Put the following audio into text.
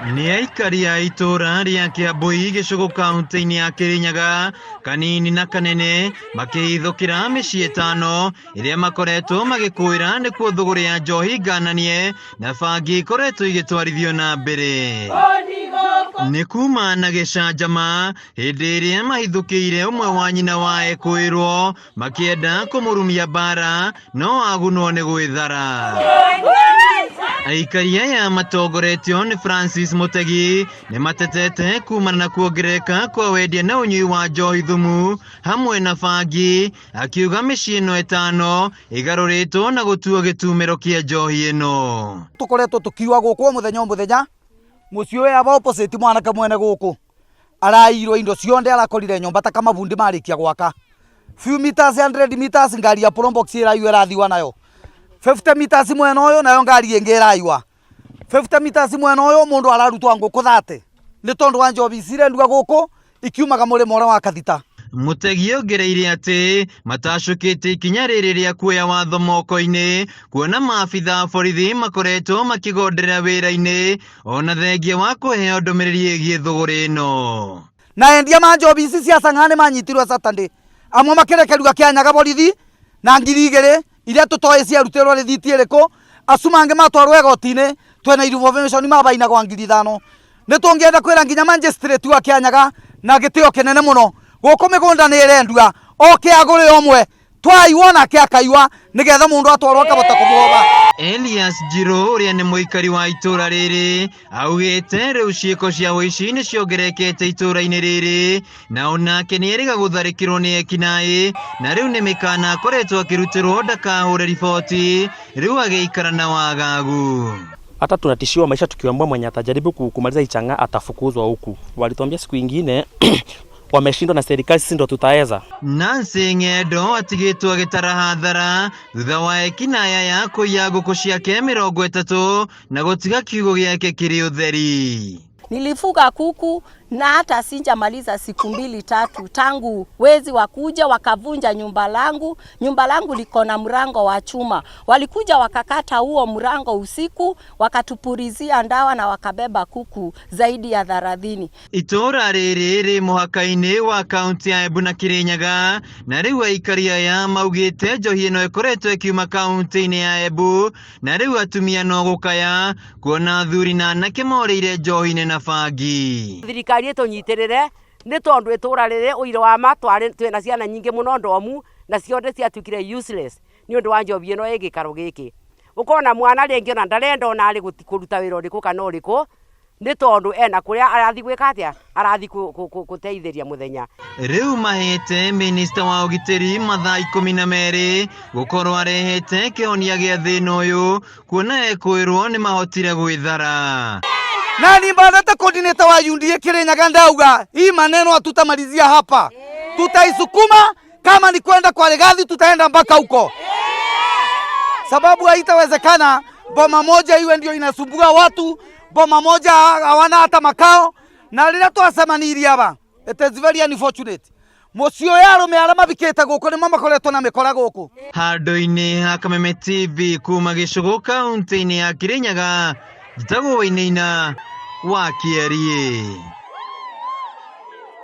Nĩ aikari a itũũra rĩa Kĩambũi gĩcũgũ kaunti-inĩ ya Kĩrĩnyaga kanini na kanene makĩhithũkĩra mĩciĩ ĩtano ĩrĩa makoretwo magĩkũĩra nĩkuo thũgũrĩ ya njohi ngananie na bangi ikoretwo igĩtwarithio na mbere. Nĩ kuma na gĩcanjama hĩndĩ ĩrĩa mahithũkĩire ũmwe wa nyina wa ekwĩrwo makĩenda kũmũrumia mbara no agunwo nĩ gwĩthara. Aikari aya matongoretio nĩ Francis Mutegi nĩ matetete kumana na kuongerereka kwa wendia na ũnyui wa njohi thumu hamwe na bangi, akiuga mĩciĩ ĩno ĩtano ĩgarũrĩtwo na gũtuo gĩtumĩro kĩa njohi ĩno. Tũkoretwo tũkiua gũkũ o mũthenya o mũthenya, mũciĩ ũyũ aba opposite mwanake mwene gũkũ araiyirwo indo cionde, arakorire nyũmba ta kamabundi marĩkia gwaka. Few meters, 100 meters, ngari ya Probox ĩraiywo ĩrathiwa nayo. 50 meters mwena ũyũ nayo ngari ĩngĩ ĩraiywa. 50 meters mwena ũyũ mũndũ ararutwo ngũkũ 30 nĩ tondũ wa njobi ici irendua gũkũ ikiumaga mũrĩmo ũrĩa wa Kathita. Mutegi ongereire atĩ matacũkĩte ikinya rĩrĩ rĩa kuoya watho moko-inĩ kuona maabitha a borithi makoretwo makĩgonderera wĩra-inĩ ona thengia wa kũheo ndũmĩrĩri ĩgiĩ thũgũrĩ ĩno. Na endia ma njobi ici cia Sang'aa nĩ manyitirwo Saturday, amwe makĩrekerio Kĩanyaga borithi na 2000 iria tũtoĩ ciarutĩrwo rĩthiti ĩrĩkũ, acu mangĩ matwarwo igoti-inĩ twena information mabainagwa 5000. Nĩ tũngĩenda kwĩra nginya magistrate wa Kĩanyaga na gĩtĩo kĩnene mũno, gũkũ mĩgũnda nĩ ĩrendua oke agũre ũmwe twaiwa nake akaiwa nĩgetha mũndũ atwarwo akahota kũmwoba. Elias Njirũ ũrĩa nĩ mũikari wa itũũra rĩrĩ augĩte rĩu ciĩko cia ũici nĩ ciongerekete itũũra-inĩ rĩrĩ na onake nĩ erĩga gũtharĩkĩrwo nĩ ekinaĩ na rĩu nĩ mĩkana akoretwo akĩrutĩrwo ndakahũre riboti rĩu agĩikara na wagagu. Hata tunatishiwa maisha tukiambiwa mwenye atajaribu kumaliza hii chang'aa atafukuzwa huku. Walituambia siku ingine wameshindwa na serikali, sisi ndo tutaweza. Nancy Ng'endo atigĩtwo agĩtara hathara thutha wa ekinaĩ aya kũiya ngũkũ ciake 30 na gũtiga kiugũ gĩake kĩrĩ ũtheri. Nilifuga kuku na hata sijamaliza siku mbili tatu tangu wezi wakuja wakavunja nyumba langu. Nyumba langu liko na mlango wa chuma. Walikuja wakakata huo mlango usiku, wakatupulizia ndawa na wakabeba kuku zaidi ya 30. Itũũra rĩrĩ rĩ mũhaka-inĩ wa kaunti ya Embu na Kĩrĩnyaga na rĩu aikari aya maugĩte njohi ĩno ĩkoretwo ĩkiuma kaunti-inĩ ya Embu na rĩu atumia no gũkaya kuona athuri na anake morĩire njohi-inĩ na bangi. Thirikari ĩtũnyitĩrĩre nĩ tondũ itũũra rĩrĩ ũira wa ma twarĩ twĩna ciana nyingĩ mũno ndomu na ciothe ciatuĩkire useless nĩ ũndũ wa njobi ĩno ĩ gĩikaro gĩkĩ. Ũkona mwana rĩngĩ ona ndarenda ona arĩ kũruta wĩra ũrĩkũ kana ũrĩkũ nĩ tondũ ena kũrĩa arathiĩ gwĩka atĩa, arathiĩ gũteithĩria mũthenya. Rĩu mahete minista wa ũgitĩri mathaa 12 gũkorwo arehete kĩhonia gĩa thĩna ũyũ kuona ekwĩrwo nĩ mahotire gwĩthara. Na nimbandete coordinator wa UDA Kirinyaga ndauga hii maneno hatutamalizia hapa, tutaisukuma kama ni kwenda kwa Rigathi tutaenda mpaka huko, sababu haitawezekana boma moja iwe ndio inasumbua watu, boma moja hawana hata makao. Na rĩrĩa twacemanirie aba, it is very unfortunate, mũciĩ ũyũ arũme arĩa mabikĩte gũkũ nĩmo makoretwo na mĩkora gũkũ. Handũ-inĩ ha Kameme TV kuma gĩcũgũ kaunti-inĩ ya Kirinyaga, njĩtagwo Wainaina wa Kĩeriĩ.